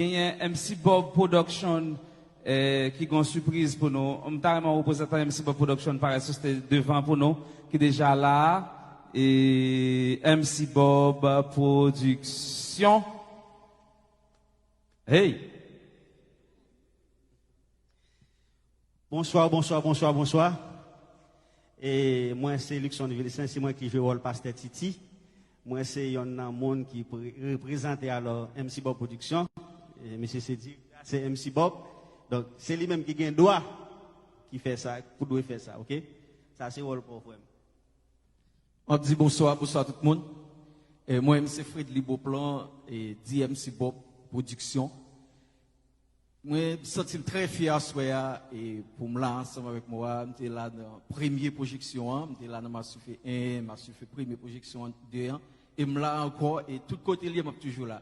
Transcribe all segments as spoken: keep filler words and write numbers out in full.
Genyen M C Bob Production, eh, ki gen yon sipriz pou nou. M ta renmen reprezantan M C Bob Production parèt sou stage devan pou nou, ki deja la a. E M C Bob Production. Hey! Bonswa, bonswa, bonswa, bonswa. E mwen se Luckson Vilsen, se mwen ki jwe wòl pastè Titi. Mwen se yonn nan moun ki pre- reprezante alò M C Bob Production. E mesye se di, se M C Bob. Donk se li menm ki gen dwa ki fè sa, pou dwe fè sa, oke? Sa se wòl pa w, frè m. M ap di bonswa, bonswa tout moun. E mwen menm se Fredly Beauplan, e D M C Bob Production. Mwen santi m trè fyè aswè a e pou m la ansanm avèk Mora. M te la nan premye pwojeksyon an, m te la nan Maswife en, Maswife premye pwojeksyon an de an, e m la ankò, e tout kote l ye m ap toujou la.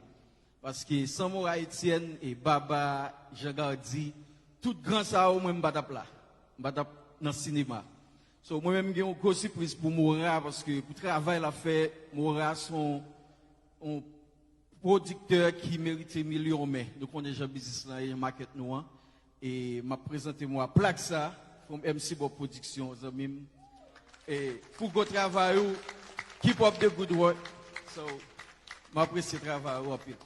Paske san Mora Etienne e Baba, Jean Gardy, tout gran sa yo, mwen m pa t ap la. M pa t ap nan sinema. So mwen menm m gen yon gwo sipriz pou Mora, paske pou travay l ap fè, Mora se yon yon pwodiktè ki merite milyon men. Nou konnen jan biznis lan ye, jan makèt nou an. E m ap prezante Mora plak sa, from M C Bob Production, zanmi m. E pou gwo travay ou, keep up the good work. So, m apresye travay ou anpil.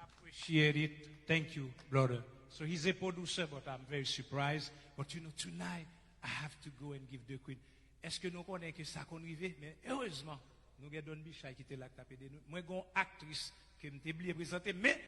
Appreciate it. Thank you, brother. So he's a producer, but I'm very surprised. But you know, tonight, I have to go and give the queen. Èske nou konnen ke sa konn rive? Men erezman, nou gen Don Bichay ki te la k t ap ede nou. Mwen gen yon aktris ke m te bliye prezante, men